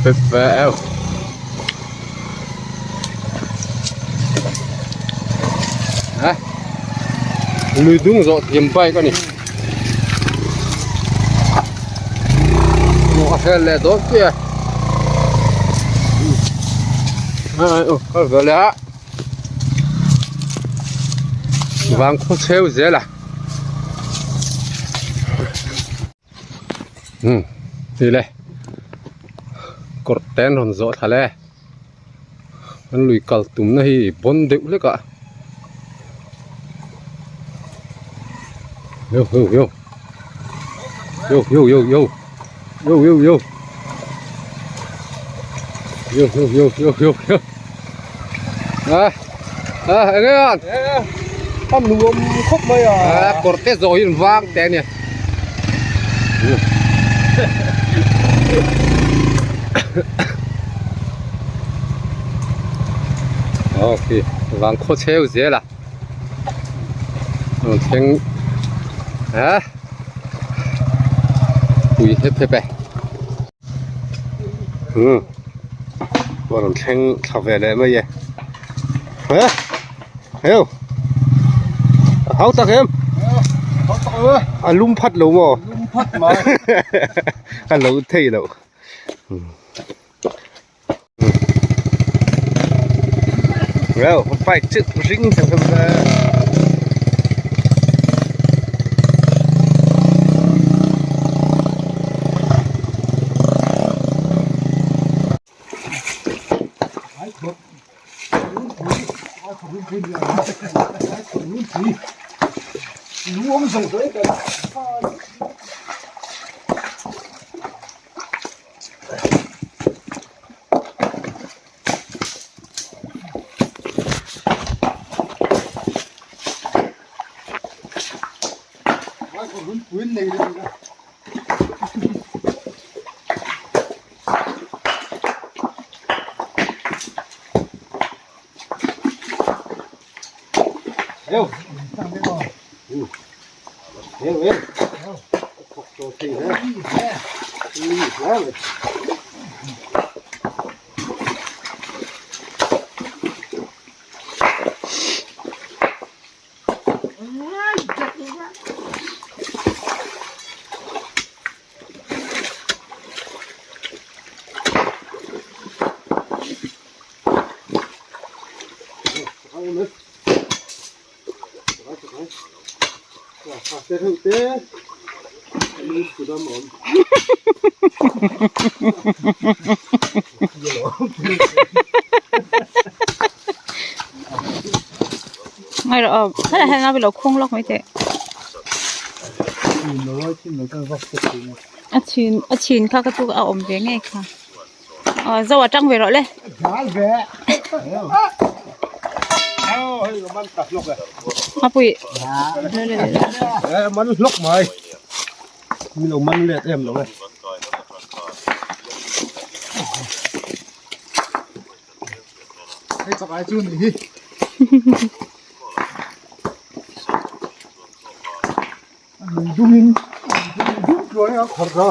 Pep ve eu. Ha? Lui dung zawh thiam bike a ni. Hmuh a hel leh dawn chiah e. Kal ve leh a. Vang khaw cheu zel a. Um ti le kawr te an rawn zawh thla le an lui kal tum na hi bawn deuh hlek a yo yo yo yo yo yo yo yo yo yo yo yo yo yo yo yo a a eng nge an a nuam khawp mai a a kawr te zawh hi an vang teh ania aw khi vang khaw cheu zel a rawn thleng a pui hep hep e umm a rawn thleng thla ve leh mai e he heu a hau tak em a lum phat lo maw lum phat mai a lo thei loh. Well, bike chu ring thei hlawm a. Ngay rồi, thế là nó bị lỗ khung lóc mấy thế. A chin a chin kha ka chu a awm ve ngei kha. Ờ dâu a tang ve rồi le. A pui. Le le le. Man hlawk mai min lo man let em lo e hei chak ai chu ni hi lui dungin dum tluai a khawrh ta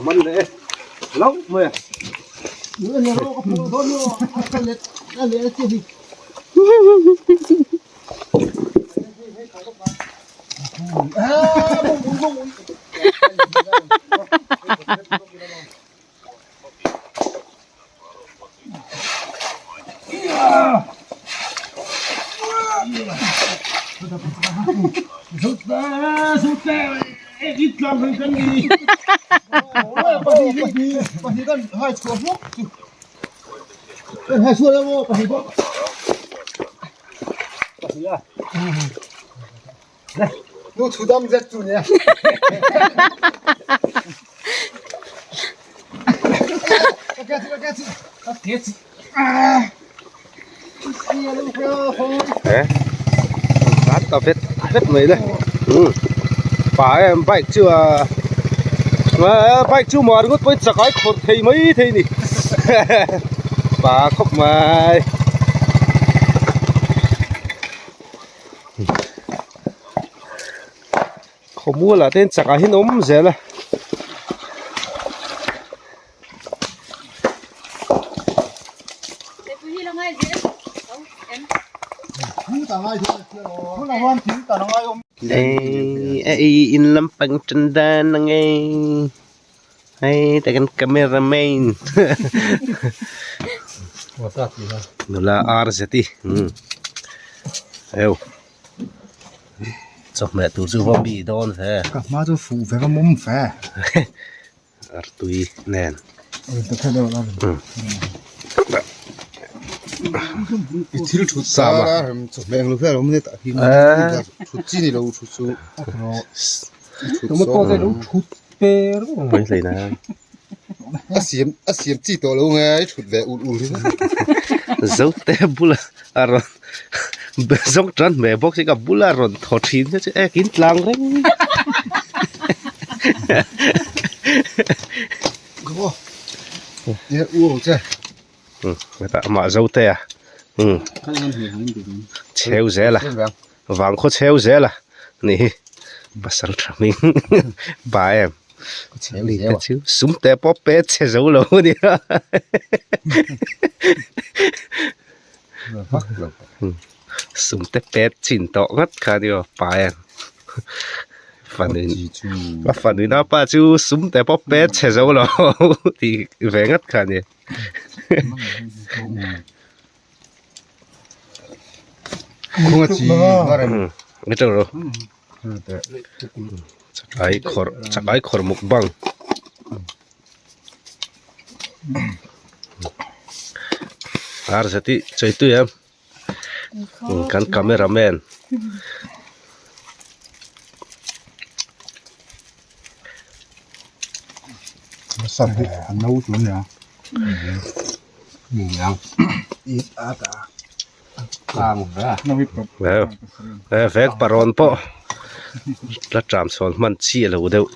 Man leh. hlauh mai a. Ta vet vet mai le pa em bike chu a bike chu maw ringawt pawhin chakai khawrh thei mai thei a ni pa khawp mai. Khawmualah te hian chakah hian awm zel a. Ei in lampang tan dan ang e hei ta kan cameraman nula ar zeti eu chawhmeh tur chu va mi dawn ve ka hma chu fuh ve ka mawm ve artui nen I thil thut Sama. a rem chawhmeh ang lo hian a awm ania tah hi thut chi ni lo thut chu thut sawn mai hlei na a siam a siam chi tawh lo nge i thut ve ul ul hi zote bula a rawn zawng tan hmel bawk si ka bula rawn thaw thin te chu ek in tlang reng. Amah zote a chheu zel a vangkhaw chheu zel a nih hi pasal tha hming pa em chu sum te pawh pe chhe zo lo a nia sum te pet chin tawh ngat kha a nia pa em. Fanuin a fanuin a pa chu sum te pawh pet chhe zo lo tih ve ngat kha a ni. Chakai khawrh chakai khawrh mukbang. Ar zeti chaitui em. Kan camera man vek parawn pawh la tram chhawn hman chi a lo deuh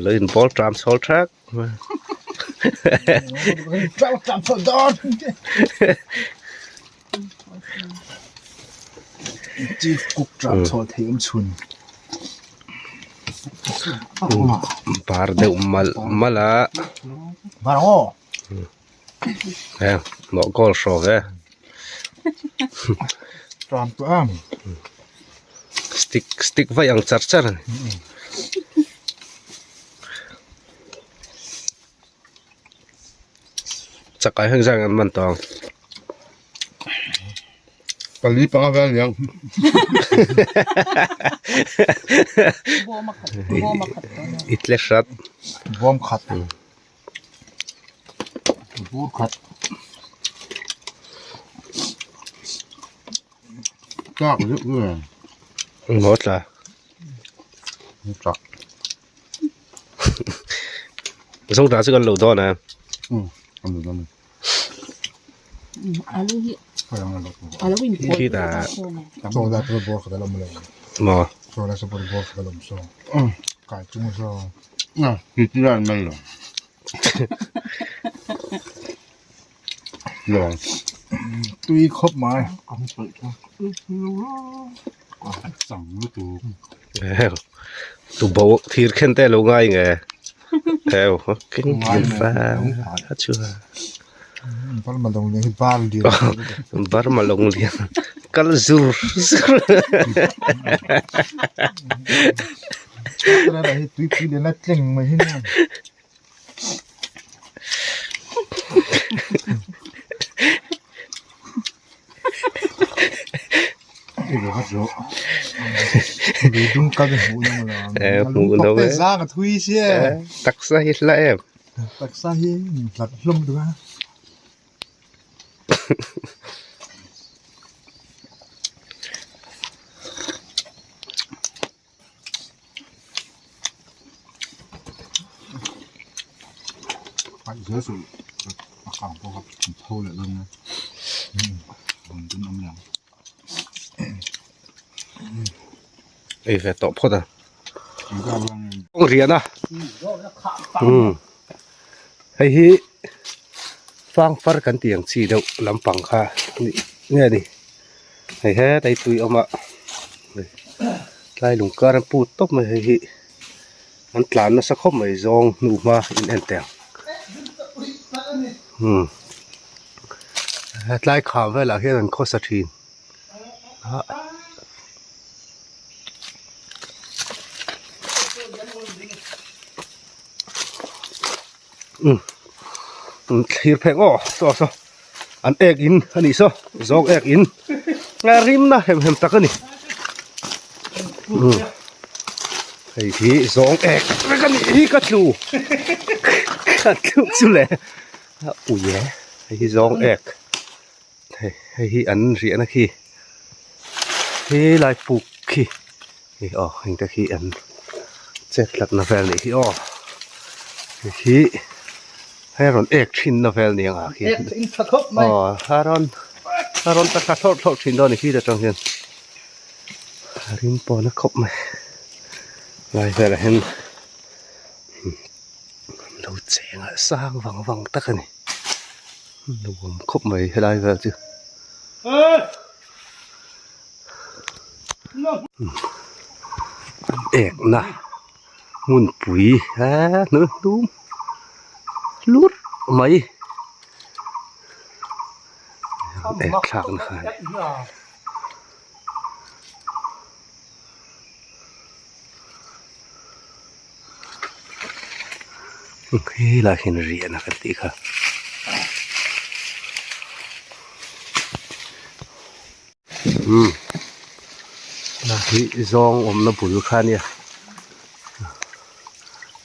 lo in bawl tram chhawl thak. Bar deuh malh malh a heng hnawh goal hraw ve stick stick vaih ang char char a ni. Chakai heng zang an man tawng. Pali panga vel niang. I tle hrat. Bawm khat. Bur khat. Tlak zeuh nge. Maw tla. Tla. Zawng tla chu kan lo dawn a. Khitah maw. Tui khawp mai. Tubo thir khen te lo ngai nge heo king kin fa a chu Burma long lian hi bar lian Burma long lian kal zur zur hi tuipui lian a tleng mai hi nia. Taksa hi hla em Taksa hi hlat hlawm duh a. Ei ve tawh phawt a kawng rian a umm hei hi fangfar kan tih ang chi deuh lampang kha nge ni hei hetlai tui awm a tlai lung kar an put tawp mai hei hi an tlan nasa khawp mai zawng hnu hma in en teh ang umm hetlai kham velah hian an khawsa thin ah. Umm thlir pheng aw saw saw. An ek in a nih saw zawng ek in a rim na hem hem tak a ni umm hei hi zawng ek vek a nih hi ka tlu ka tlu chu le a ui e hei hi zawng ek hei hei hi an riahna khi helai puk khi hei aw heng te khi an chet tlatna vel a nih hi aw hei hi. Hei a rawn ek thin na vel ni ang ah khian aw a rawn a rawn ta thla thlawrh thlawrh thin dawn a ni khi ta tang hian a rim pawh na khawp mai lai velah hian lo cheng a sang vang vang tak a ni nuam khawp mai helai vel chu ek na. Hmunpui he hnu hnum hlut mai ek thlak na kha a ni. Helai hian riahna kan tih kha. Umm hi zawng awmna bul kha ania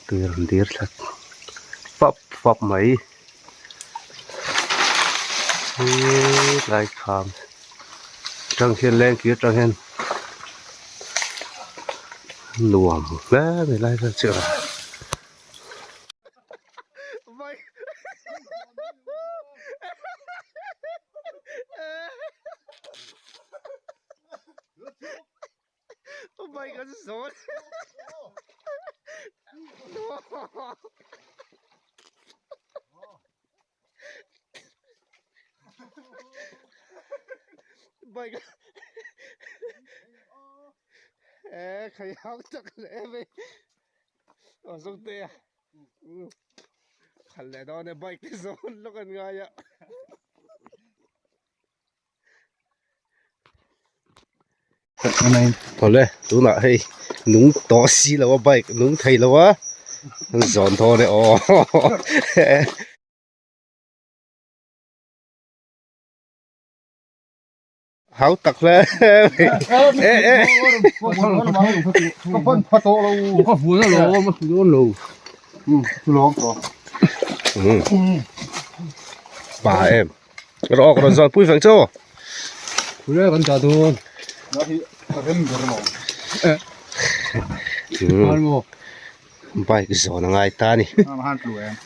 tui rawn dir thla fap fap mai hetlai kham atang hian lengkir atang hian nuam hle mai lai vel chu. Aw zawng te a khalh leh dawn e bike te zawn lawk an ngai a awle tunah hei nung tawh si lo a bike nung thei lo a zawn dawn e aw. Hau tak hle e e Ka pan pha tawh lo. Ka vuan a lo a dawn lo. Lawng tawh. Pa em. Rawk rawn zawn pui vang chu. Pui kan ta dawn. Na hi a rem ber lo. Bike zawn a ngai ta ni. Han tlu em.